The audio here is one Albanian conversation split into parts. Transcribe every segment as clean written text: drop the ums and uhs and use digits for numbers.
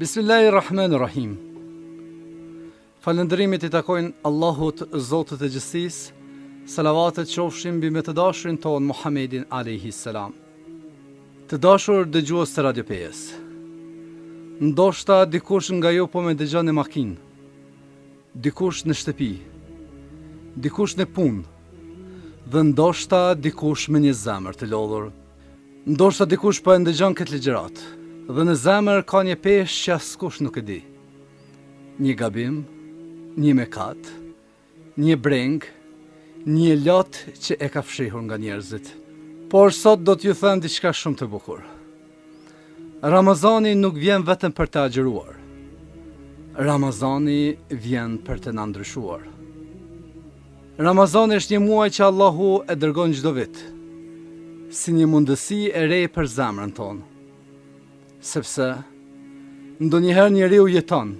Bismillahirrahmanirrahim. Falënderimet i takojnë Allahut, Zotit të gjithësisë, salavatet qofshin mbi më të dashurin tonë Muhammedin alayhi salam. Të dashur dëgjues të Radio Pejës. Ndoshta dikush nga ju po më dëgjon në makinë, dikush në shtëpi, dikush në punë dhe ndoshta dikush me një zemër të lodhur. Ndoshta dikush po e ndëgjon këtë ligjëratë dhe në zemër ka një peshë që askush nuk e di. Një gabim, një mëkat, një brengë, një lot që e ka fshehur nga njerëzit. Por sot do t'ju them diçka shumë të bukur. Ramazani nuk vjen vetëm për të agjëruar. Ramazani vjen për të na ndryshuar. Ramazani është një muaj që Allahu e dërgon çdo vit, si një mundësi e re për zemrën tonë. Sepse ndonjëherë njeriu jeton,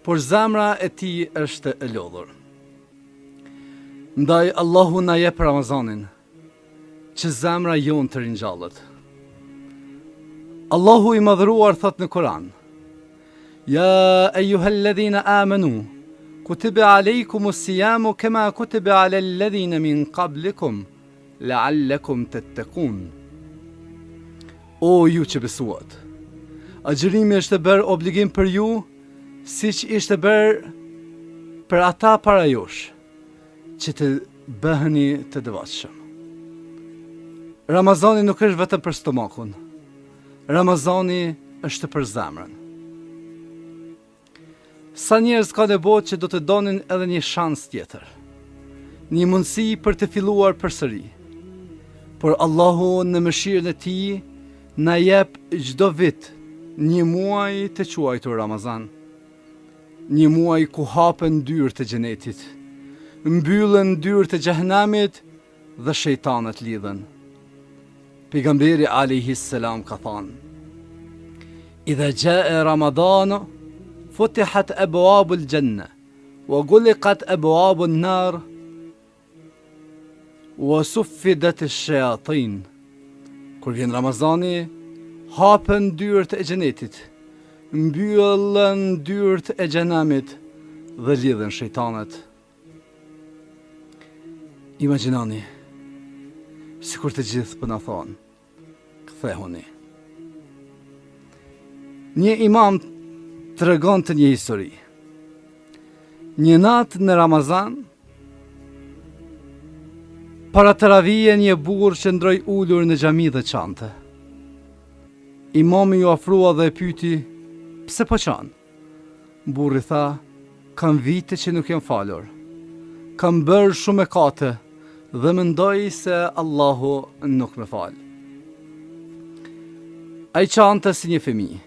por zemra e tij është e lodhur. Ndaj Allahu na jep Ramazanin, që zemra jonë të ringjallet. Allahu i madhëruar thotë në Kur'an: Ja ejuhalladhina amanu kutiba alejkumus sijamu kema kutiba alelladhina min qablikum la'allakum tattakun. O ju që besuat, agjërimi është bërë obligim për ju, siç ishte bërë për ata para jush. që të bëheni të devotshëm. Ramazani nuk është vetëm për stomakun. Ramazani është për zemrën. Sa njerëz ka në botë që do të donin edhe një shans tjetër. Një mundësi për të filluar përsëri. Por Allahu në mëshirën e tij na jep çdo vit një muaj të quajtur Ramazan. Një muaj ku hapen dyert e xhenetit, mbyllen dyert e xhehenemit dhe shejtanët lidhen. Pejgamberi alejhi selam ka thanë: Idha jaa Ramadanu futihat abwabul janna wa ghuliqat abwabun nar Wa suffidat ash-shayatin. Kur vjen Ramazani, hapen dyert e xhenetit, mbyllen dyert e xhehenemit dhe lidhen shejtanët. Imagjinoni, sikur të gjithë po na thonë, Kthehuni. Një imam tregonte një histori. Një natë në Ramazan, para teravie një burrë qëndroi ulur në xhami dhe qante. Imami iu afrua dhe e pyti, pse po qan? Burri tha, kam vite që nuk jam falur. Kam bërë shumë mëkate dhe mendoj se Allahu nuk më fal. Ai qante si një fëmijë.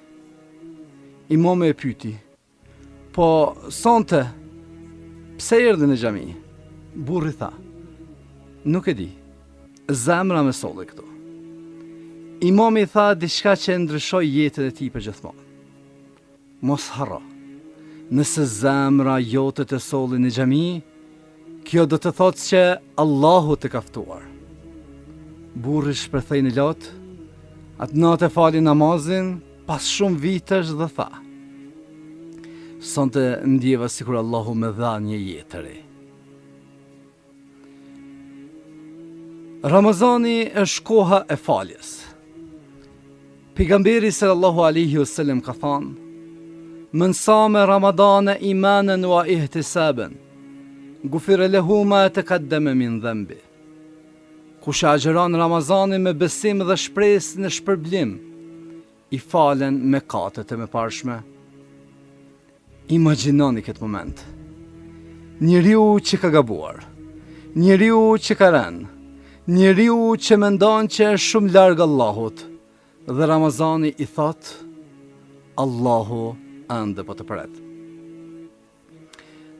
Imami e pyti, po sonte, pse erdhe në xhami? Burri tha, nuk e di, zemra më solli këtu. Imami tha diçka që e ndryshoi jetën e tij përgjithmonë. Mos harro, nëse zemra jote të solli në xhami, kjo do të thotë që Allahu të ka ftuar. Burri shpërtheu në lot, atë natë e fali namazin pas shumë vitesh dhe tha: Sonte ndjeva sikur Allahu më dha një jetë të re. Ramazani është koha e faljes. Pejgamberi sallallahu alaihi wasallam ka thanë: Men same Ramadane imanen wa ihtisaben, gufire lehu ma tekaddeme min dhenbi. Kush e agjëron Ramazanin me besim dhe shpresë në shpërblim, i falen mëkatet e mëparshme. Imagjinoni këtë moment. Njeriu që ka gabuar, njeriu që ka rënë, njeriu që mendon që është shumë larg Allahut dhe Ramazani i thotë Allahu ende po të pret.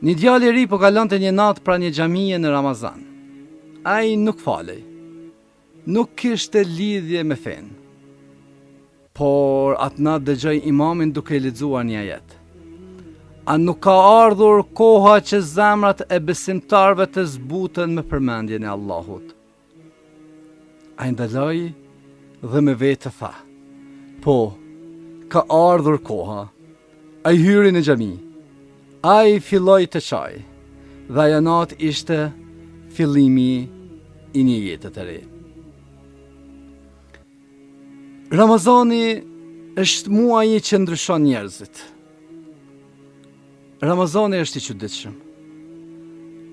Një djalë i ri po kalonte një natë pranë një xhamie në Ramazan. Ai nuk falej. Nuk kishte lidhje me fenë. Por atë natë dëgjoi imamin duke lexuar një ajet. A nuk ka ardhur koha që zemrat e besimtarëve të zbuten me përmendjen e Allahut? Ai ndaloi dhe me vete tha: Po, Ka ardhur koha. Ai hyri në xhami. Ai filloi të qajë. Dhe ajo natë ishte fillimi i një jete të re. Ramazani është muaji që ndryshon njerëzit. Ramazani është i çuditshëm.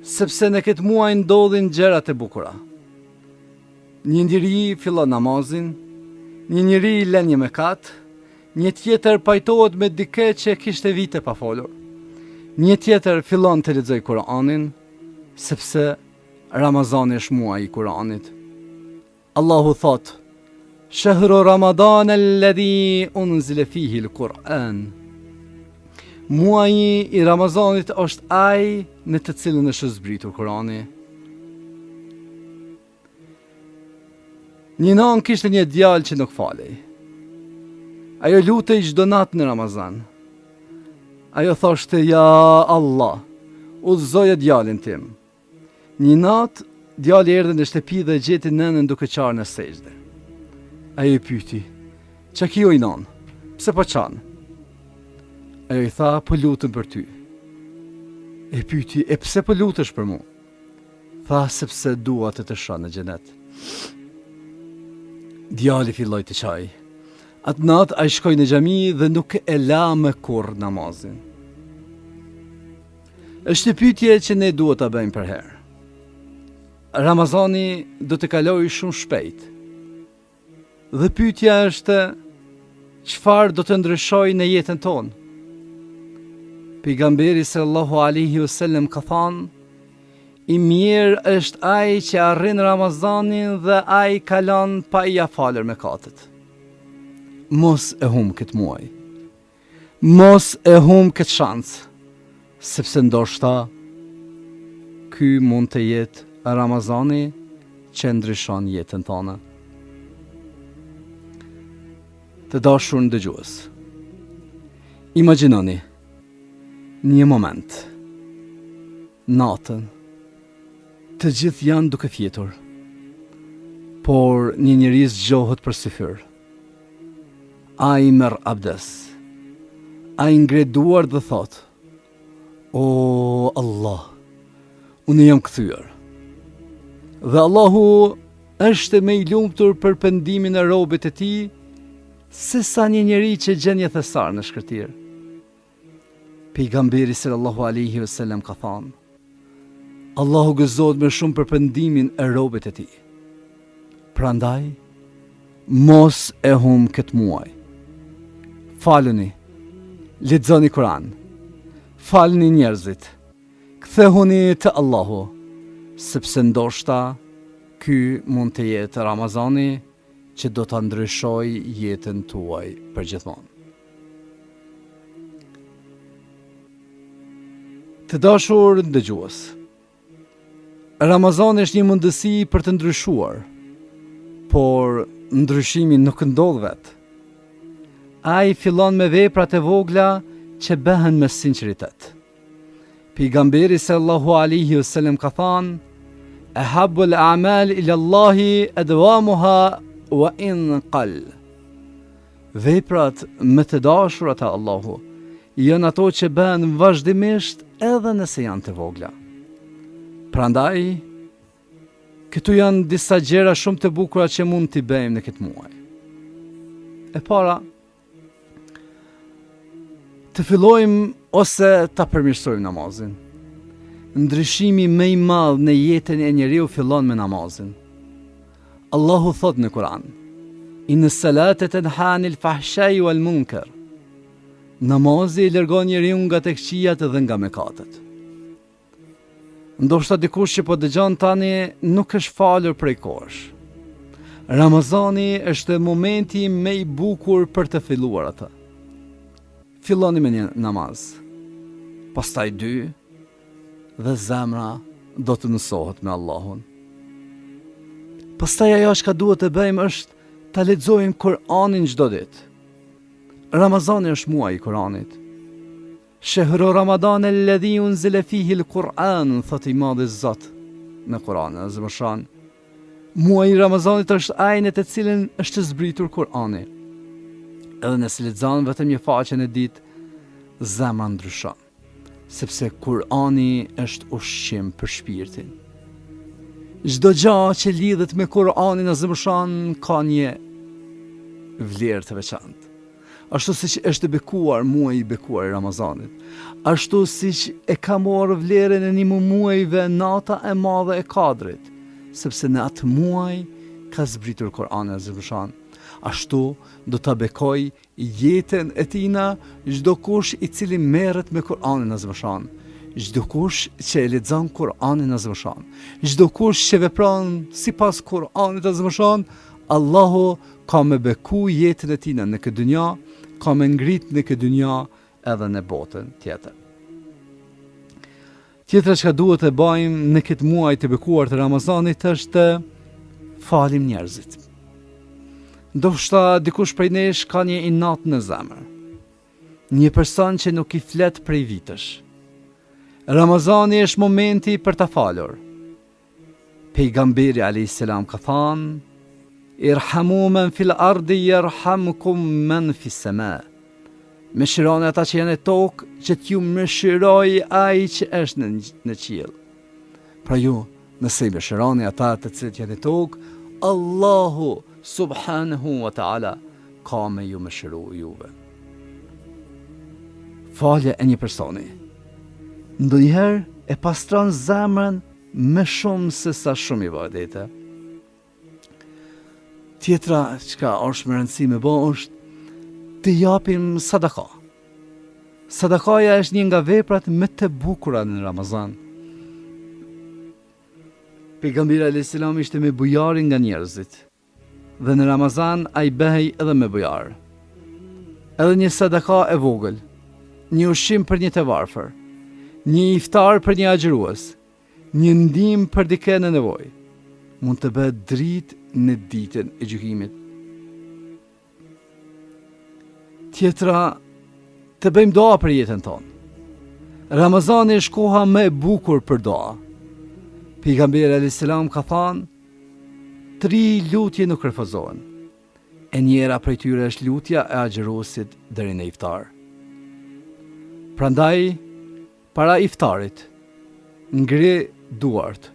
Sepse në këtë muaj ndodhin gjëra të bukura. Një njeri fillon namazin, një njeri lën një mëkat, një tjetër pajtohet me dikë që kishte vite pa folur. Një tjetër fillon të lexojë Kur'anin, sepse Ramazani është muaji i Kur'anit. Allahu thotë: Shehru Ramadan alladhi unzila fihi al-Quran. Muaji i Ramazanit është ai në të cilin është zbritur Kurani. Një nanë kishte një djalë që nuk falej. Ajo lutej çdo natë në Ramazan. Ajo thoshte ja Allah, udhëzoje djalin tim. Një natë, djali erdhi në shtëpi dhe gjeti nënën duke qarë në sexhde. Ajo i pyeti, "Ça ki oj nanë? Pse po qan?" Ajo i tha, "Po lutem për ty." E pyeti, "E pse po lutesh për mua?" Tha, "Sepse dua të të shoh në xhenet." Djali filloi të qajë. Atë natë ai shkoi në xhami dhe nuk e la më kurrë namazin. Është një pyetje që ne duhet ta bëjmë përherë. Ramazani do të kalojë shumë shpejt. Dhe pyetja është çfarë do të ndryshojë në jetën tonë? Pejgamberi sallallahu alaihi wasallam ka thanë I mjerë është ai që arrin Ramazanin dhe ai kalon pa ia falur mëkatet. Mos e humb këtë muaj. Mos e humb këtë shans, sepse ndoshta ky mund të jetë Ramazani që ndryshon jetën tënde. Të dashur ndëgjues. Imagjinoni një moment. Natën. Të gjithë janë duke fjetur. Por një njeri zgjohet për syfyr. Ai merr abdes. Ai ngre duart dhe thotë: O Allah, unë jam kthyer. Dhe Allahu është më i lumtur për pendimin e robit të tij se sa një njeri që gjen një thesar në shkretëtirë. Pejgamberi sallallahu alaihi wasallam ka thanë: Allahu gëzohet më shumë për pendimin e robit të tij. Prandaj mos e humb këtë muaj. Faluni, lexoni Kur'an. Falni njerëzit. Kthehuni te Allahu, sepse ndoshta ky mund të jetë Ramazani që do ta ndryshojë jetën tuaj përgjithmonë. Të dashur ndëgjues, Ramazani është një mundësi për të ndryshuar, por ndryshimi nuk ndodh vetë. Ai fillon me veprat e vogla që bëhen me sinqeritet. Pejgamberi sallallahu alaihi wasallam ka thanë: "Ehabbul a'mal ila Allahi adwamuha wa in qall." Veprat më të dashura te Allahu janë ato që bëhen vazhdimisht edhe nëse janë të vogla. Prandaj, këtu janë disa gjëra shumë të bukura që mund t'i bëjmë në këtë muaj. E para, të fillojmë ose ta përmirësojmë namazin. Ndryshimi më i madh në jetën e njeriut fillon me namazin. Allahu thotë në Kur'an: Inna salate tenha anil fahshai wal munkar. Namazi e largon njeriun nga të këqijat dhe nga mëkatet. Ndoshta dikush që po dëgjon tani nuk është falur prej kohësh. Ramazani është momenti më i bukur për të filluar atë. Filloni me një namaz, pastaj dy, dhe zemra do të mësohet me Allahun. Pastaj ajo çka duhet të bëjmë është ta lexojmë Kur'anin çdo ditë. Ramazani është muaji i Kur'anit. Shehru Ramadan alladhi unzila fihi al-Qur'an, thotë i madhi Zot në Kur'an, Azimushan. Muaji i Ramazanit është ai në të cilin është zbritur Kur'ani. Edhe nëse lexon vetëm një faqe në ditë, zemra ndryshon. Sepse Kurani është ushqim për shpirtin. Çdo gjë që lidhet me Kur'anin Azimushan ka një vlerë të veçantë. Ashtu siç është bekuar muaji i bekuar i Ramazanit, ashtu siç e ka marrë vlerën e një muajve nata e madhe e Kadrit, sepse në atë muaj ka zbritur Kur'ani Azimushan. Ashtu do ta bekojë jetën e tina çdokush i cili merret me Kur'anin Azimushan, çdokush që e lexon Kur'anin Azimushan, çdokush që vepron sipas Kur'anit Azimushan, Allahu ka me beku jetën e tina në këtë dynja, ka me ngrit në këtë dynja edhe në botën tjetër. Tjetra çka duhet të bajmë në këtë muaj të bekuar të Ramazanit është të falim njerëzit. Ndoshta dikush prej nesh ka një inat në zemër. Një person që nuk i flet prej vitesh. Ramazani është momenti për ta falur. Pejgamberi alayhis salam ka thanë: Irhamu men fil ardi yerhamkum men fis sama. Mëshironi ata që janë në tokë, që t'ju mëshirojë ai që është në, në qiell. Pra ju, nëse i mëshironi ata të cilët janë në tokë, Allahu subhanahu wa ta'ala ka me ju mëshiru juve. Falja e një personi, ndonjëherë e pastron zemrën më shumë se sa shumë ibadete. Tjetra çka është me rëndësi me bo është të japim sadaka. Sadakaja është një nga veprat më të bukura në Ramazan. Pejgamberi alayhis salam ishte më bujari nga njerëzit. Dhe në Ramazan ai bëhej edhe më bujar. Edhe një sadaka e vogël, një ushqim për një të varfër, një iftar për një agjërues, Një ndihmë për dikë në nevojë mund të bëhet dritë në ditën e gjykimit. Tjetra, të bëjmë dua për jetën tonë. Ramazani është koha më e bukur për dua. Pejgamberi alayhis salam ka thanë, tri lutje nuk refuzohen. E njëra prej tyre është lutja e agjëruesit deri në iftar. Prandaj Para iftarit, ngri duart,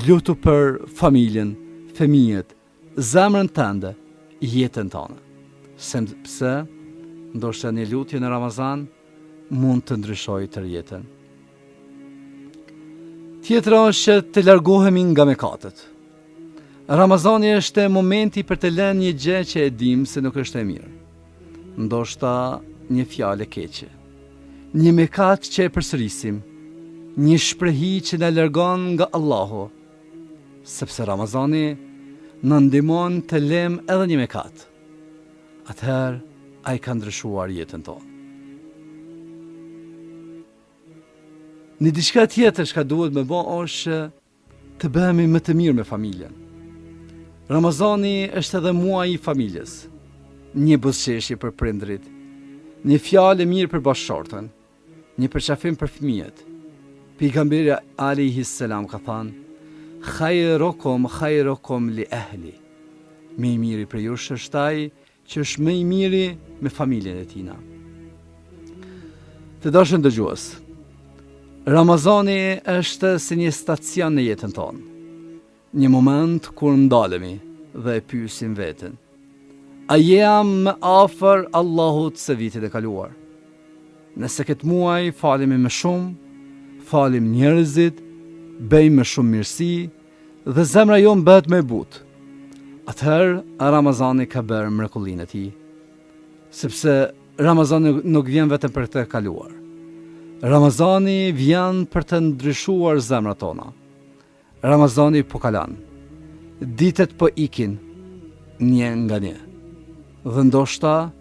lutu për familjen, fëmijët, zemrën tënde, jetën tënde. Sepse ndoshta një lutje në Ramazan mund të ndryshojë tërë jetën. Tjetra është që të largohemi nga mëkatet. Ramazani është momenti për të lënë një gjë që e dimë se nuk është e mirë. Ndoshta një fjalë e keqe. Një mëkat që e përsërisim, një shprehi që na largon nga Allahu, sepse Ramazani na ndihmon të lëmë edhe një mëkat. Atëherë ai ka ndryshuar jetën tonë. Një diçka tjetër çka duhet me bo është që Të bëhemi më të mirë me familjen. Ramazani është edhe muaji i familjes. Një buzëqeshje për prindërit, një fjalë e mirë për bashkëshorten, një përqafim për fëmijët. Pejgamberi alayhi salam ka thënë: "Khairukum khairukum li ahli." Më i miri prej jush është ai që është më i miri me familjen e tina. Të dashur dëgjues, Ramazani është si një stacion në jetën tonë. Një moment kur ndalemi dhe e pyesim veten. A jam më afër Allahut se vitin e kaluar? Nëse këtë muaj falemi më shumë, falim njerëzit, bëjmë më shumë mirësi, Dhe zemra jonë bëhet më e butë. Atëherë Ramazani ka bërë mrekullinë e tij. Sepse Ramazani nuk vjen vetëm për të kaluar. Ramazani vjen për të ndryshuar zemrat tona. Ramazani po kalon. Ditët po ikin një nga një. Dhe ndoshta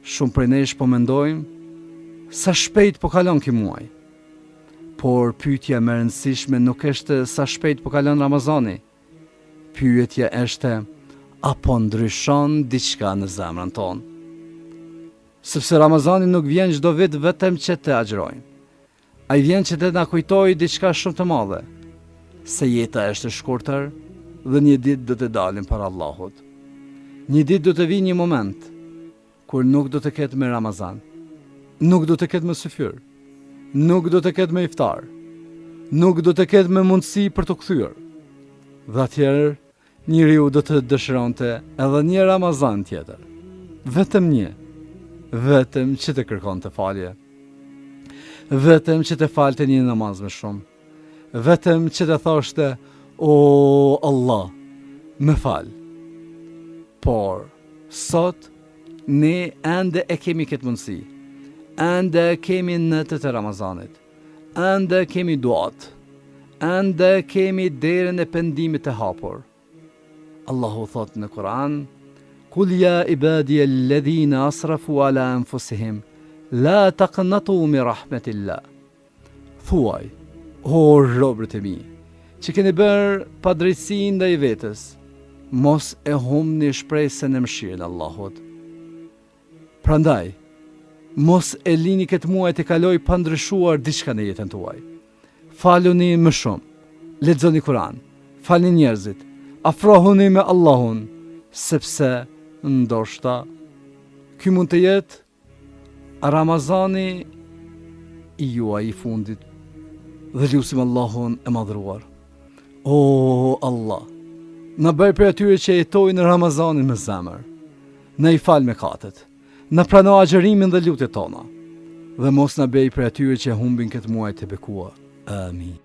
shumë prej nesh po mendojmë sa shpejt po kalon ky muaj. Por pyetja më e rëndësishme nuk është sa shpejt po kalon Ramazani. Pyetja është a po ndryshon diçka në zemrën tonë. Sepse Ramazani nuk vjen çdo vit vetëm që të agjërojmë. Ai vjen që të na kujtojë diçka shumë të madhe, se jeta është e shkurtër dhe një ditë do të dalim para Allahut. Një ditë do të vijë një moment. kur nuk do të ketë më Ramazan, nuk do të ketë më syfyr, nuk do të ketë më iftar, nuk do të ketë më mundësi për t'u kthyer. Dhe atëherë njeriu do të dëshironte edhe një Ramazan tjetër. Vetëm një, vetëm që të kërkonte falje. Vetëm që të falte një namaz më shumë. Vetëm që të thoshte, o Allah, më fal. Por, sot, ne ende e kemi këtë mundësi. Ende kemi netët e Ramazanit. Ende kemi duat. Ende kemi derën e pendimit të hapur. Allahu thotë në Kur'an, Kul ja ibadi alladhina asrafu ala anfusihim, la taqnatu min rahmetillah. Thuaj, o robërit e mi, që keni bërë padrejtësi ndaj vetes, mos e humbni shpresën në mëshirën e Allahut. Prandaj, mos e lini këtë muaj të kalojë pa ndryshuar diçka në jetën tuaj. Faluni më shumë, lexoni Kur'an, falni njerëzit, afrohuni me Allahun, sepse ndoshta ky mund të jetë Ramazani i juaj i fundit dhe lusim Allahun e madhëruar. O Allah, na bëj prej atyre që jetojnë Ramazanin me zemër. Na i fal mëkatet, na prano agjërimin dhe lutjet tona dhe mos na bëj prej atyre që humbin këtë muaj të bekuar. Amin.